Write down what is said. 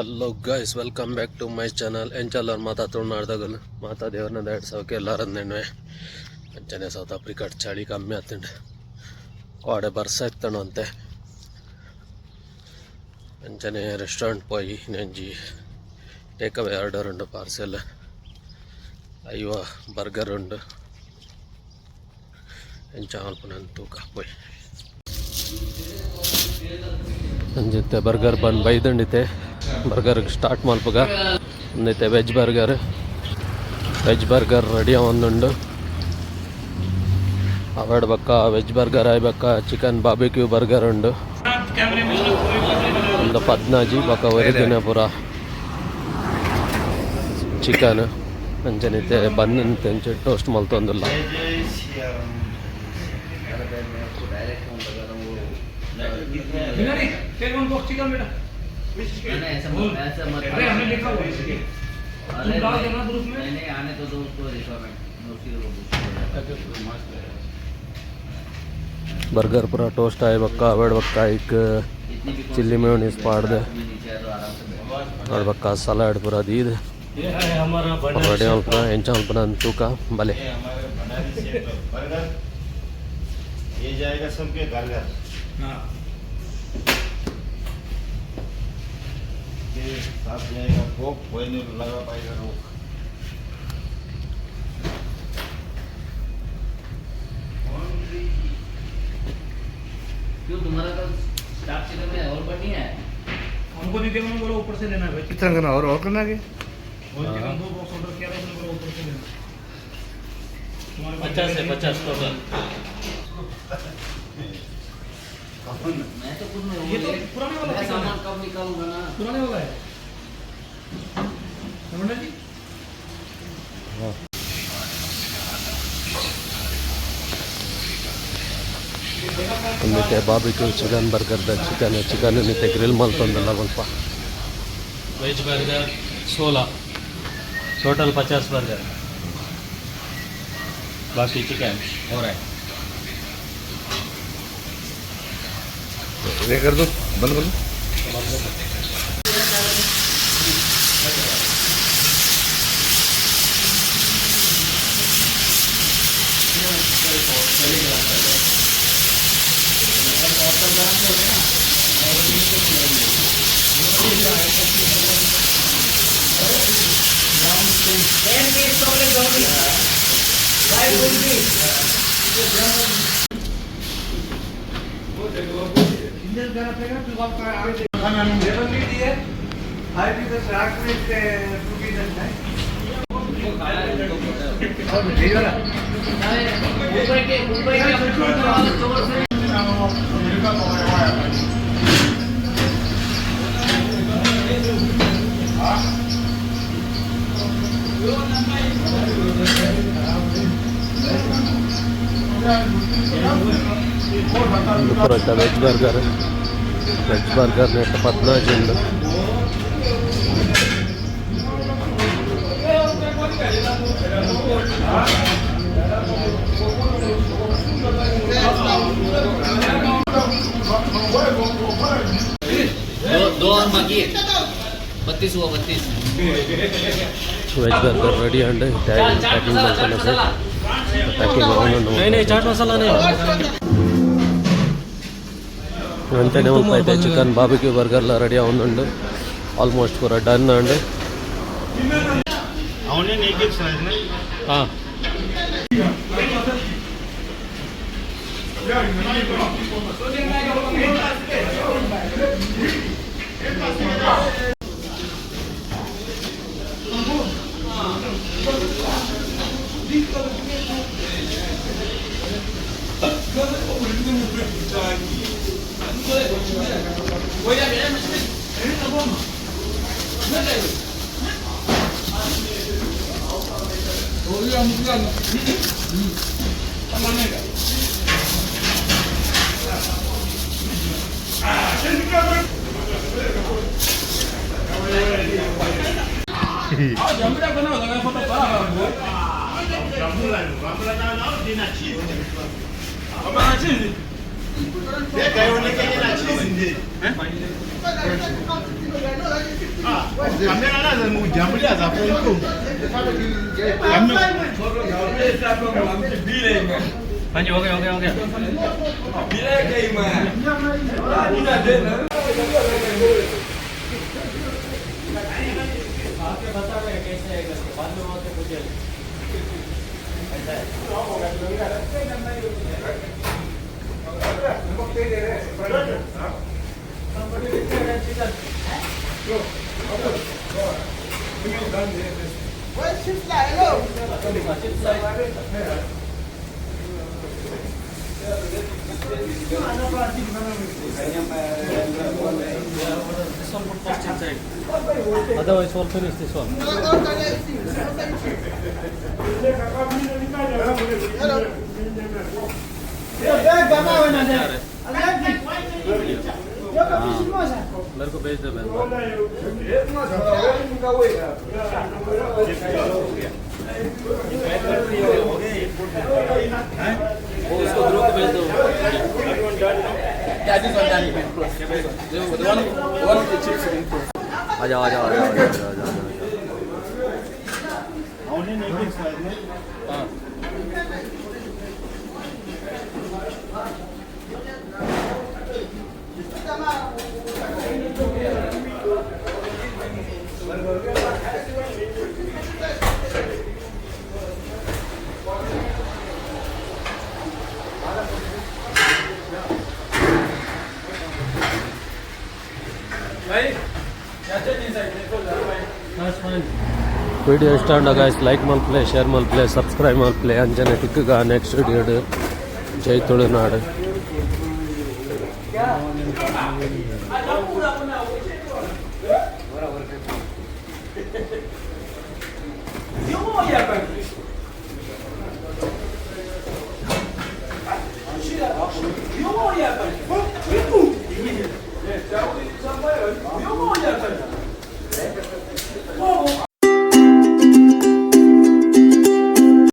Hello guys, welcome back to my channel. ಎಂಚಲ್ಲರ್ ಮಾತಾ ತುಳುನಾಡ್ದಗಲ್ ಮಾತಾ ದೇವ್ರನ್ನ ದಯಡ್ ಸೌಖ್ಯ ಎಲ್ಲಾರಂದೇಣ್ವೆ. ಅಂಚನೆ ಸೌತ್ ಆಫ್ರಿಕಾ ಚಳಿ ಕಮ್ಮಿ ಆತುಂಡು, ಕೋಡೆ ಬರ್ಸ ಇತ್ತಣಂತೆ. ಅಂಚನೆ ರೆಸ್ಟೋರೆಂಟ್ ಪೋಯಿ ನೆಂಜಿ ಟೇಕ್ ಅವೇ ಆರ್ಡರ್ ಉಂಡು, ಪಾರ್ಸೆಲ್ ಐವ ಬರ್ಗರ್ ಉಂಡು. ಎಂಚ ಮಲ್ಪುನ ತೂಕ ಪೋಯಿ. ಅಂಚಿತ್ತೆ ಬರ್ಗರ್ ಬನ್ ಬೈದಂಡಿತೆ, ಬರ್ಗರ್ ಸ್ಟಾರ್ಟ್ ಮಲ್ಪುಗ. ಒಂದೈತೆ veg burger. Veg burger ready ಆವೊಂದುಂಡು. ಅವೆಡ್ ಬೊಕ್ಕ ವೆಜ್ ಬರ್ಗರ್ ಆಯ್ ಬೊಕ್ಕ ಚಿಕನ್ ಬಾರ್ಬಿಕ್ಯೂ ಬರ್ಗರ್ ಉಂಡು. ಒಂದು ಪದ್ನಾಜಿ ಬೊಕ್ಕ ಒರಿದಿನ ಪೂರ ಚಿಕನ್. ಅಂಚನೆ ಬನ್ ಅಂಚೆ ಟೋಸ್ಟ್ ಮಲ್ತೊಂದುಲ್ಲ. नहीं, वन बॉक्स चिकन बेटा। नहीं, ऐसा मत, ऐसा मत। अरे, हमने लिखा हुआ है इसके। अरे तुम डाल नहीं, देना ग्रुप में। नहीं नहीं, आने तो दो उसको। रिक्वायरमेंट मैं उसी को पूछूंगा। ಬರ್ಗರ್ ಪೂರ ಟೋಸ್ಟ್ ಆಯ್ ಬೊಕ್ಕ ಅವೆಡ್ ಬೊಕ್ಕ ಐಕ್ इतनी भी ಚಿಲ್ಲಿ ಮೇಯೋನೀಸ್ ಪಾಡ್ದು कौन नीचे है तो आराम से बैठ। ಅವೆಡ್ ಬೊಕ್ಕ ಸಲಾಡ್ ಪೂರ ದೀದ್ ये है हमारा। ರೆಡಿ ಮಲ್ಪುನ. ಎಂಚ ಮಲ್ಪುನ ತೂಕ ಬಲೆ. ये हमारे भंडारी सेठ बर्गर, ये जाएगा सबके घर घर। हाँ। ये साथ जाएगा कोक, कोई नहीं लगा पाएगा रोक। क्यों, तुम्हारा तो स्टाफ चिकन में और बढ़िया है। हमको नहीं दिया, उन्होंने बोला ऊपर से लेना है भाई। कितना करना और और करना है? वो चिकन दो बॉक्स ऑर्डर किया था, उसने बोला ऊपर से लेना तुम्हारे पास। 50 है, 50 टोटल। मैं तो खुद में ये तो पुराने वाला मैं चिकन है। सामान कब निकालूंगा ना? पुराने वाला है रमणा जी। ಒಂದೈತೆ ಬಾರ್ಬಿಕ್ಯೂ ಚಿಕನ್ ಬರ್ಗರ್ದ ಚಿಕನ್. ಚಿಕನ್ ನಿತ್ತೆ ಗ್ರಿಲ್ ಮಲ್ತೊಂದುಲ್ಲ ಸ್ವಲ್ಪ. वेज बर्गर 16, टोटल 50 बर्गर, बाकी चिकन हो रहा है। ये कर दो, बंद कर दो। मुंबई के, मुंबई के वाले चोर से। ಪೂರ ವೆಜ್ ಬರ್ಗರ್. ವೆಜ್ ಬರ್ಗರ್ ನೆಟ್ ಪದ್ನಾಜಿ ಉಂಡು. दो दो और बाकी है, 32 हुआ, 32। ವೆಜ್ ಬರ್ಗರ್ ರೆಡಿ ಅಂಡ್ चाट ಪ್ಯಾಕಿಂಗ್ मसाला, चाट ಮಲ್ತೊಂದು मसाला। ಪ್ಯಾಕಿಂಗ್ ಆವೊಂದುಂಡು. नहीं नहीं, चाट मसाला नहीं। ಅಂಚನೆ ಮುಲ್ಪ ಐತೆ ಚಿಕನ್ ಬಾರ್ಬಿಕ್ಯೂ ಬರ್ಗರ್ಲ ರೆಡಿ ಆವೊಂದುಂಡು. ಆಲ್ಮೋಸ್ಟ್ ಪೂರ ಡನ್ ಅಂಡ್. ऑनियन एक एक स्लाइस में। हाँ। हाँ जी, हो गया हो गया हो गया। बता रहे कैसे है करके, बाद में वहाँ से पूछे। This one put first inside. Otherwise, all finish this one. मेरे को भेज दो बहन। वो उसको ध्रुव को भेज दो। आ जाओ आ जाओ आ जाओ आ जाओ आ जाओ। हाँ। ವಿಡಿಯೋ ಇಷ್ಟ ಆಂಡ ಗಾಯ್ಸ್ ಲೈಕ್ ಮಲ್ಪಲೆ, ಶೇರ್ ಮಲ್ಪಲೆ, ಸಬ್ಸ್ಕ್ರೈಬ್ ಮಲ್ಪಲೆ. ಅಂಚನೆ ತಿಕ್ಕುಗ ನೆಕ್ಸ್ಟ್ ವಿಡಿಯೋ. ಜೈ ತುಳುನಾಡು.